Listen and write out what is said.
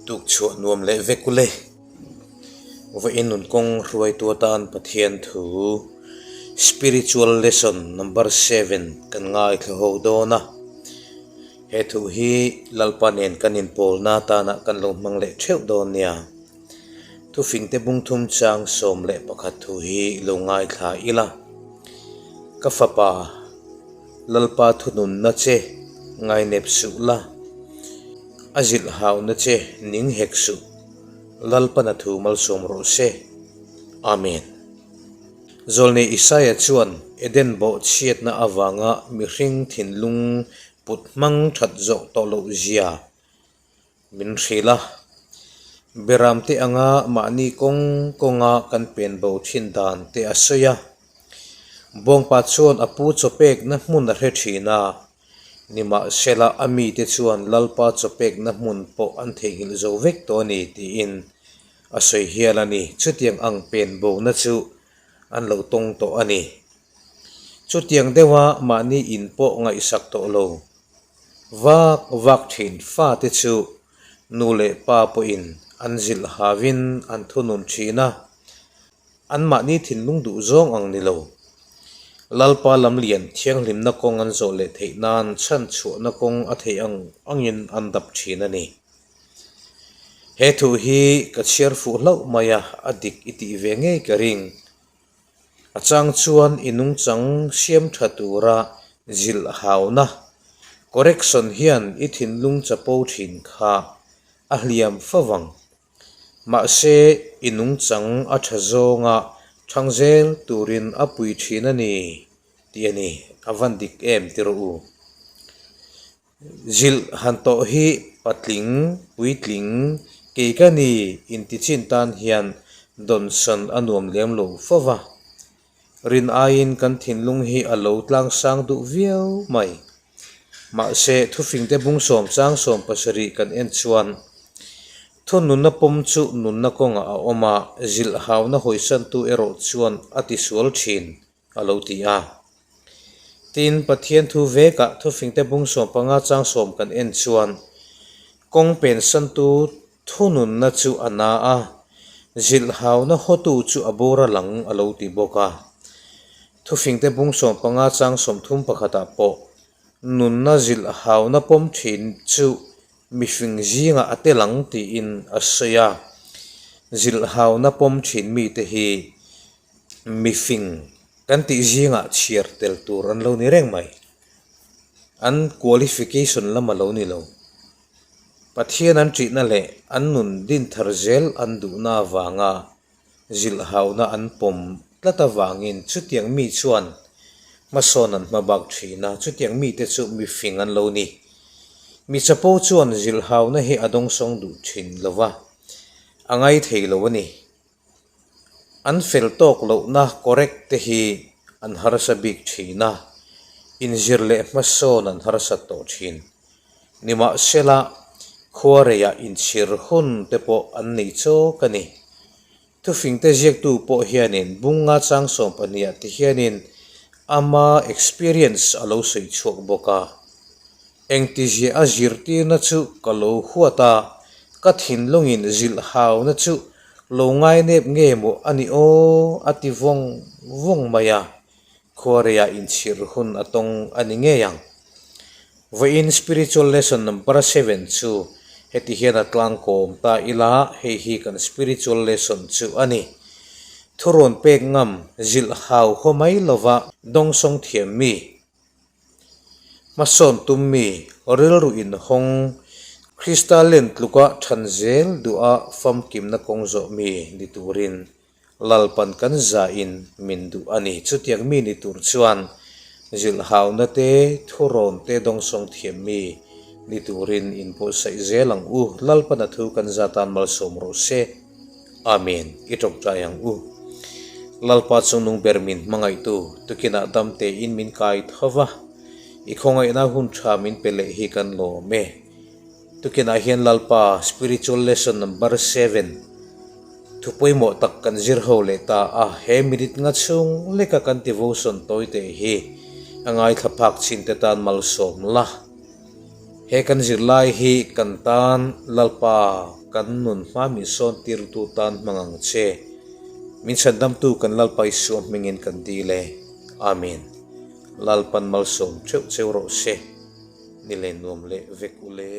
Tuk chhuah nuam leh vek ule. Vawiin nun kawng hruaitu atan Pathian thu Spiritual Lesson Number Seven kan ngaithla ho dawn a. He thu hi Lalpa nen kan inpawlna atana kan lo hmang leh theuh dawn nia. Thufingte bungthum chang 11 thu hi lo ngaithla ila. Ka fapa, Lalpa thununna che ngainep suh la, a zilh hauna che ning hek suh. Lalpana thu malsawm rawh se. Amen. Zawlnei Isaia chuan Eden bawh chhiatna avanga mihring thinlung put hmang that zawh tawh loh zia Min hrilh a, Beramte anga mahni kawng kawnga kan pen bo thin dan te a sawi a. Bawngpa chuan a pu chawpekna hmun a hre thin a, nimahsela a mite chuan Lalpa chawpekna hmun pawh an theihnghilh zo vek tawh a ni tiin a sawi hial a ni. Chutiang ang pen bona chu an lo tawng tawh a ni. Chutiang deuha mahni in pawh ngaihsak tawh lo. Vak vak thin fate chu nu leh pa pawhin an zilh havin an thunun thin a, anmahni thinlung duh zawng ang ni lo. Lalpa lamlian thianghlimna kawng an zawh leh theih nan chhanchhuahna kawng a theih ang angin an dap thin a ni. He thu hi ka chhiar fuh hlauh mai a, a dik i tih ve ngei ka ring. A chang chuan i nungchang siam tha tura zilh hauna, correction, hian i thinlung chapo thin kha a hliam fo vang. Mahse, i nungchang a tha zawnga thang zel turin a pui thin a ni tih a ni. A van dik em ti rawh u. Zilh han tawh hi patling, puitling, kei ka ni inti chin tan hian dawnsawn a nuam lem lo fo va. Rin aiin kan thinlung hi a lo tlang sang duh viau mai. Mahse, thufingte bung sawm chang 70 kan en chuan thu nunna pawm chu nunna kawngah a awm a, zilh hauna hawisantu erawh chuan a tisual thin a lo ti a. Tin, Pathian thu vekah thufingte bung 15 chang 10 kan en chuan kawng pensantu thununna chu a na a, zilhhauna hawtu chu a bawr a lang a lo ti bawk a. Thufingte bung 15 chang 31 ah pawh nunna zilhhauna pawm thin chu mifing zingah a tel ang tiin a sawi a. Zilhhauna pawm thin mite hi Mifing kan tih zingah chhiar tel tur an lo ni reng mai. An qualification lam a lo ni lo. Pathian an ṭihna leh an nun din thar zel an duhna avanga zilhhauna an pawm tlat avangin chutiang mi chuan hmasawn an hma bak ṭhin a, chutiang mite chu mifing an lo ni. Mi chapo chuan zilhhauna hi a dawngsawng duh ṭhin lo va, a ngaithei lo a ni. An fel tawk lohna correct te hi an harsa bik thin a, inzir leh hmasawn an harsat tawh thin. Nimahsela, khuareiah inchhir hun te pawh an nei chawk a ni. Thufingte ziaktu pawh hianin bunga chang 12 ah te hianin ama experience a lo sawi chhuak bawk a. Engtizia a zirtirna chu ka lo huat a, ka thinlungin zilh hauna chu lo ngainep nge maw a ni aw a ti vawng vawng mai a, khuareiah inchhir hun a tawng a ni ngei ang. Vawiin Spiritual Lesson Number Seven chu heti hian a tlangkawm ta ila, hei hi kan Spiritual Lesson chu a ni. Thurawn pek ngam, zilh hau haw mai lova dawngsawng thiam mi. Hmasawn tum mi rilru inhawng Krista len tluka than zel duha famkimna kawng zawh mi ni turin Lalpan kan zahin min duh a ni. Chutiang mi ni tur chuan zilhhauna te, thurawn te dawngsawng thiam mi ni turin inbuatsaih zel ang u. Lalpan a thu kan za tan malsawm rawh se. Amen. I tawngtai ang u. Lalpa chungnung ber min hmangaihtu, tukinah dam tein min kai tho va, i khawngaihna hun tha min pe leh hi kan lawm e. Tukinah hian Lalpa Spiritual Lesson Number Seven thu pawimawh tak kan zir ho leh ta a, he minute nga chhung leka kan devotion tawi teh hi a ngaithla phak chin te tan malsawm la. He kan zirlai hi kan tan Lalpa kan nun hma min sawn tirtu tan hmang ang che. Min chhandamtu kan Lalpa Isua hmingin kan dil e. Amen. Lalpan malsawm theuh cheu rawh se. Ni leh nuam leh vek u le.